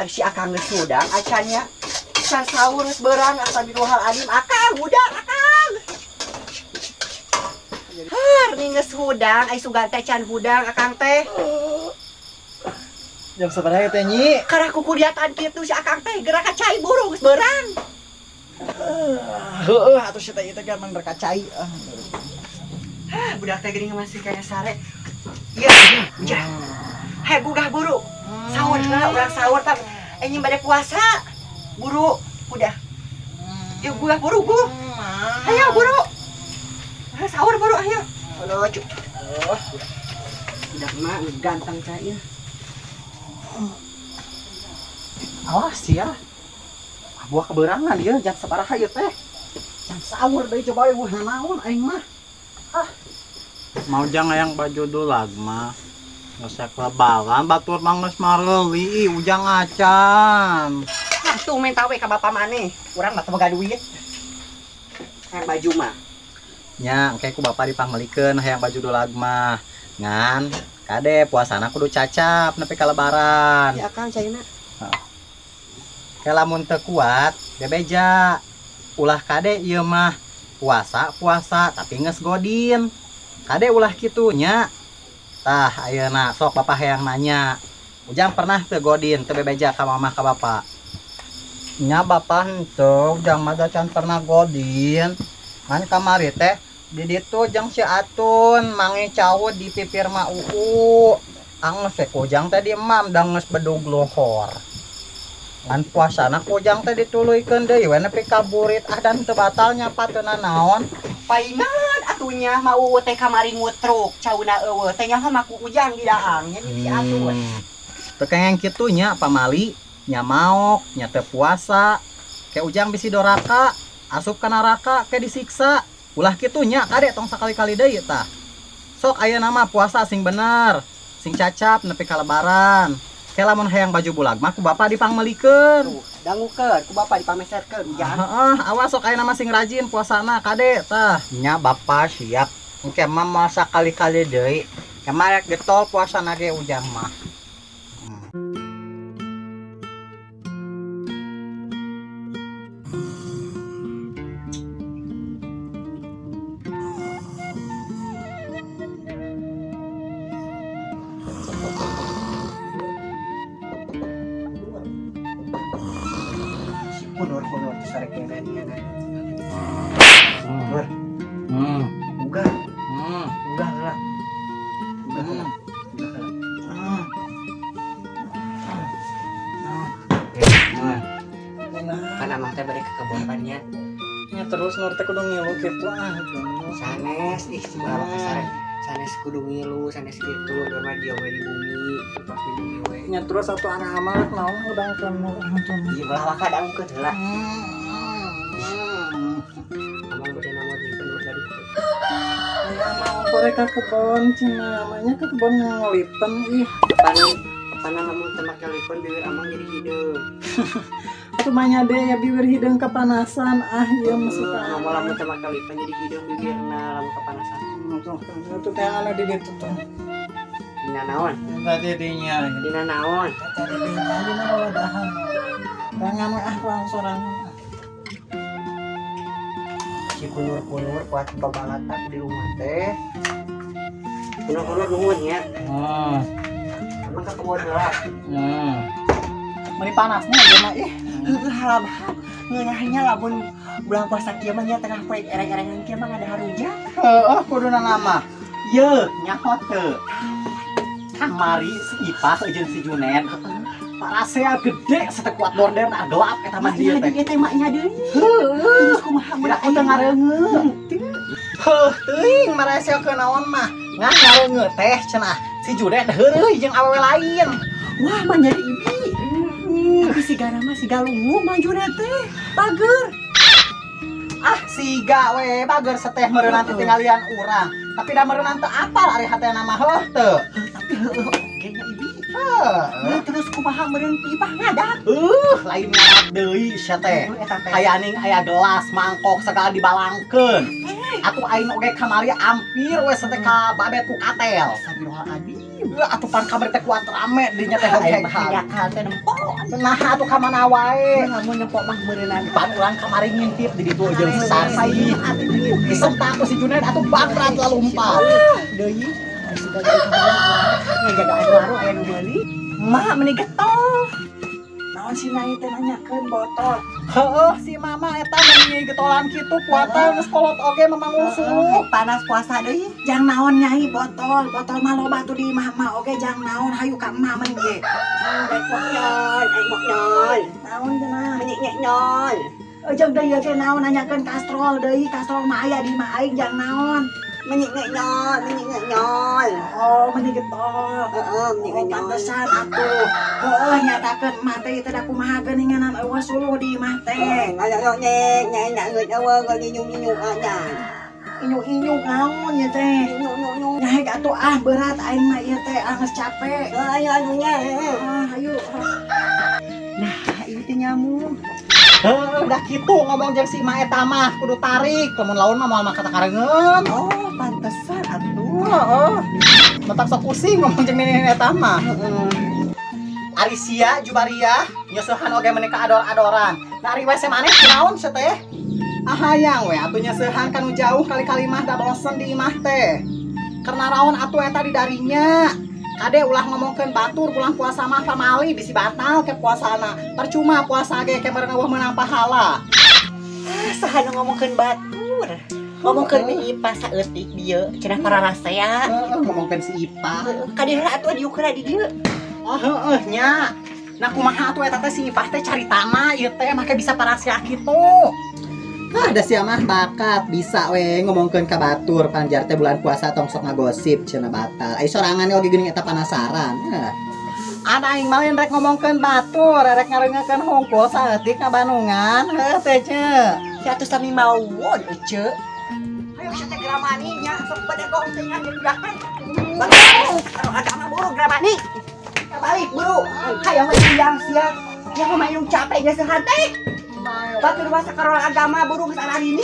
Ari si Akang geus hudang acannya. Can sahur geus beurang astagfirullahaladzim. Akang hudang Akang. Har nih geus hudang ai sugan teh can hudang Akang teh. Jam sabaraha teh Nyi? Karah kukuliatan kitu si Akang teh geura ka cai buru geus beurang. Heueuh atuh si teh ieu teh geura ka cai. Hah, budak teh geuning masih kaya sare. Ieu, ujah. Hei gugah buru. Sahur heula urang sahur tah. Anjing bade puasa. Buru, udah. Yuk gugah buru guh. Ayo buru. Sahur buru ayo. Aduh, cuk. Oh, budak mah ganteng cai ya. Awas ya. Buah keberangan ieu jam sabaraha ieu teh. Jam sahur deui coba we buah naon aing mah. Ah. Mau jang hayang baju dulag mah. Resep lebaran batur mah geus mareuli ujang acan. Nah, tuh minta we ka bapa maneh. Urang mah teu boga duit. Hayang baju mah. Nya, engke ku bapa dipangmelikeun hayang baju dulag mah. Ngan kade puasana kudu cacap nepi ka lebaran. Ya Akang caina. Heeh. Ke lamun teu kuat bebeja. Ulah kade ieu mah puasa-puasa tapi geus godin. Kade ulah kitu nya. Tah ayeuna sok bapak hayang nanya. Ujang pernah teu godin teu bebeja ka mamah ka bapak? Nya bapak henteu, ujang mah can pernah godin. Ngan kamari teh di ditu jeung si Atun mangi cau di pipir ma uu. Anggeus we ku ujang teh di emam da geus bedug lohor. Ngan puasana ku ujang teh dituluykeun deui we nepi ka burit ah dan teu batal nya pateuna naon. Paingan atunya ma uu teh kamari ngutruk cauna eueuh teh nyaho mah ku ujang di daang nya di si Atun. Teu kengeng kitu nya pamali nya maok nya teu puasa. Ke ujang bisi doraka asup ka neraka ke disiksa. Ulah kitu nya kade tong sakali-kali deui tah. Sok ayeuna mah puasa sing bener, sing cacap nepi ka lebaran. Ke lamun hayang baju bulag mah ku bapa dipangmelikeun. Tuh, dangukeun ku bapa dipameserkeun ujang. Heeh, awas sok ayeuna mah sing rajin puasana kade tah. Nya bapa siap. Engke mah moal sakali-kali deui. Kemarin getol puasana ge ujang mah. Kunur-kunur teh sare kene. Nur. Ugah. Ugah lah. Ugah lah. Ugah lah. Kan amang teh bade ke kebon pan nya. Nya terus Nur teh kudu ngilu kitu ah. Sanes ih ulah kasare. Sanes kudu ngilu, sanes kitu Nur mah dia we di bumi, pas di bumi we. Nya terus atuh arah amal naon hudangkeun Nur. Ieu belah waka dangukeun heula. Amang bade nama di Nur tadi. Ya mau korek ka kebon cenah, namanya ke kebon ngelipen ih. Pan lamun teu make lipen bibir amang jadi hideung. Atuh mah nya deh ya bibir hideung kepanasan ah ieu mah suka. Lamun lamun teu make lipen jadi hideung bibirna lamun kepanasan. Tuh teh anu di ditu tuh. Dina naon? Tadi dinya. Dina naon? Tadi dinya dina wadahan. Tangan ah kurang sorangan. Si kunur-kunur kuat babalatak di rumah teh. Kunur-kunur nuhun nya. Emang ka kebon heula. Meni panasnya ieu mah ih. Heueuh halabhab. Ngeunahnya lamun bulan puasa kieu mah nya tengah poe ereng-erengan kieu mah ngadahar rujak. Heueuh kuduna mah. Yeuh nyaho teu. Kamari si Ipah jeung si Junen. Parasea gede satekuat border nah gelap eta mah dieu teh. Ieu teh maknya deui. Heueuh. Terus kumaha mun aku teu ngareungeun. Heuh teuing marasea ke naon mah. Ngan ngareungeun teh cenah si Junen heureuy jeung awewe lain. Wah mah jadi ibi. Tapi si Gara mah si galungu mah Junen teh bager. Ah siga we bager seteh meureunnan teh tinggalian urang. Tapi da meureunnan teu apal ari hatena mah heuh teu. Tapi heueuh oge nya ibi. Heuh terus kumaha meureun ti Ipah ngadak. Lain ngadak deui sia teh. Aya ning aya gelas mangkok segala dibalangkeun. Atuh aing oge kamari ampir we seteh ka babet ku katel. Astagfirullahaladzim. Atuh pan kamari teh kuat rame dinya teh hogeg. Aing mah teh nempo. Nah atuh ka mana wae. Lamun nempo mah meureunana. Pan urang kamari ngintip di ditu jeung si Sarsi. Disentak ku si Junaid atuh bangrat lalumpat. Deui. Ngajagaan warung aya nu meuli. Mak meuni getol. Naon si Nai teh nanyakeun botol. Heeh, si mama eta meuni getolan kitu kuatan geus kolot oge memangul suluh. Panas puasa deui. Jang naon nyai botol, botol mah loba tuh di imah mah oge jang naon hayu ka emak mending ge. Rek mok nyol, rek mok nyol. Naon cenah? Menyek nyol. Ejeng deui ge naon nanyakeun kastrol deui, kastrol mah aya di imah aing jang naon. Menyek nyol, menyek nyol. Oh, meuni getol. Heeh, menyek nyol. Pantesan atuh. Heeh, nyatakeun emak teh teh da kumaha geuninganan eueuh suluh di imah teh. Ngayak nyek, nyek nyek eueuh nyinyung-nyinyung nya. Inyuk-inyuk naon ya teh. Inyuk-inyuk. Nyaek atuh ah berat aing mah ieu teh ah geus capek. Ayo anunya. Ayo. Nah, ieu teh nyamuk. Heuh, udah kitu ngomong jeung si Emak eta mah kudu tarik, lamun laun mah moal mah katakarengeun. Oh, pantesan atuh. Heeh. Matak sok pusing ngomong jeung nenek eta mah. Heeh. Ari sia Jubaria nyeusehan oge meuni ka ador-adoran. Nah ari WC maneh kunaon sia teh? Ahayang we atuh nyeusehan kanu jauh kali-kali mah da bosen di imah teh. Karena raon atuh eta di darinya. Kade ulah ngomongkeun batur bulan puasa mah pamali bisi batal ke puasana. Percuma puasa ge ke meureun eueuh meunang pahala. Ah, saha nu ngomongkeun batur? Ngomongkeun si Ipa saeutik dieu cenah pararasea. Heeh, ngomongkeun si Ipa. Kade heula atuh diukeun di dieu. Oh heeh nya. Nah kumaha atuh eta teh si Ipah teh caritana ieu teh make bisa parasea kitu. Ah, da sia mah bakat bisa we ngomongkeun ka batur panjar teh bulan puasa tong sok ngagosip cenah batal. Ai sorangan oge geuning eta panasaran. Heh. Ada aing mah rek ngomongkeun batur, rek ngareungekeun hungkul saeutik ka Bandungan. Heuh teh ce. Si atuh sami mawon ece. Hayo sia teh gramani nya sok bade gongtingan jeung budak teh. Balik. Agama buru gramani. Balik buru. Hayo mah siang sia. Yang mah yung capek nya sehat teh. Batur masa karol agama buru geus ararini.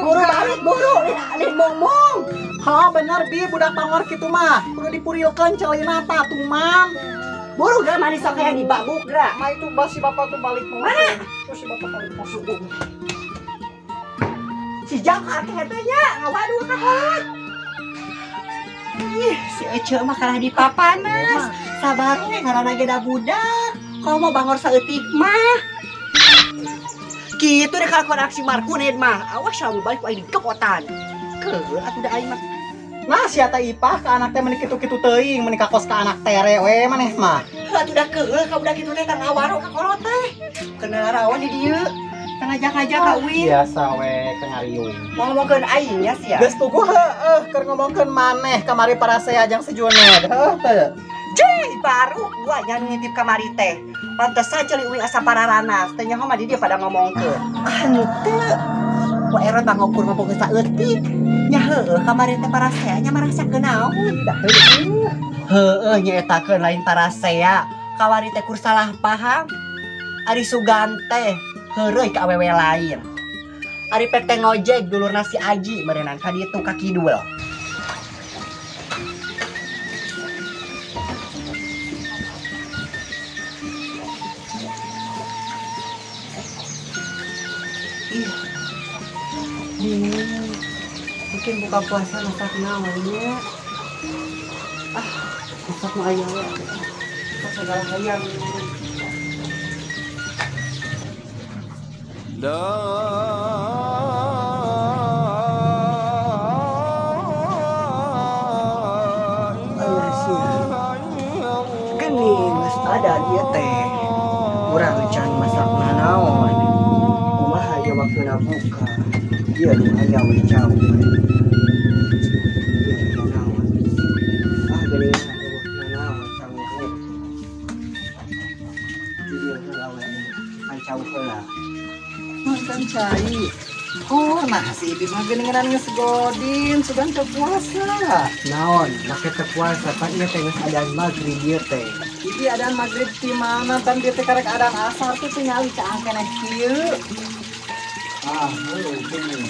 Buru balik buru lin mong-mong. Ha bener bi budak pangor kitu mah. Kudu dipurilkeun celina tah tuman. Buru geura mani sok hayang dibabuk geura. Mah itu bas si bapak tuh balik mau. Mana? Tuh si bapak balik mau. Si Jaka teh teh nya ngawaduh ka kolot. Ih, si Ece mah kalah dipapanas. Sabar we ngaranna ge da budak. Kalau mau bangor saeutik mah. Kitu deh kalau aksi Markuned mah. Awas kamu balik aing digepotan. Keul atuh da aing mah. Nah sia teh Ipah ka anak teh meuni kitu-kitu teuing, meuni ka kos ka anak tere we maneh mah. Heuh atuh da keul ka budak kitu teh tang ngawaro ka kolot teh. Kenal rawan di dieu. Tang ngajak-ngajak ka uin. Biasa we ke ngariung. Mau ngomongkeun aing nya sia. Geus tuguh heueuh keur ngomongkeun maneh kamari parasea jeung si Juned. Heuh teu. Jeh, baru gua nya ngintip kamari teh. Pantesan ceuli uing asa pararanas, teh nyaho mah di dieu pada ngomongkeun. Ah henteu. Ku erot mah ngukur ngomongkeun saeutik. Nya heueuh kamari teh parasea nya marasakeun naon. Dah heueuh. Heueuh nyaetakeun lain parasea. Kamari teh kur salah paham. Ari sugan teh heureuy ka awewe lain. Ari pek teh ngojek dulurna si Aji meureunnan ka ditu ka kidul. Ih, bingung. Mungkin buka puasa masak naonnya. Ah, masak mah aya we. Masak segala hayang. Alah sia. Geuning geus ada ieu teh. Urang can masak nanaon. Kumaha ieu waktuna buka. Ieu nu aya we jauh. Ieu nanaon. Ah geuning eueuh nanaon sanguh. Ieu heula we. Kancau heula. Makan cai. Oh, nah si Ibi mah geuningan geus godin, sugan teu puasa. Naon, make teu puasa pan ieu teh geus adan magrib ieu teh. Ibi adan magrib ti mana tan dieu teh karek adan asar tuh tingali caang keneh kieu. Ah, heueuh geuning.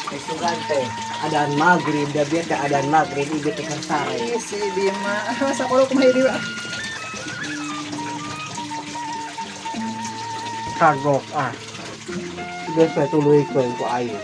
Teh sugan teh adan magrib da bieu teh adan magrib ieu teh keur sare. Ih, si Ibi mah sakola kumaha ieu. Kagok ah. Geus we tuluykeun ku aing.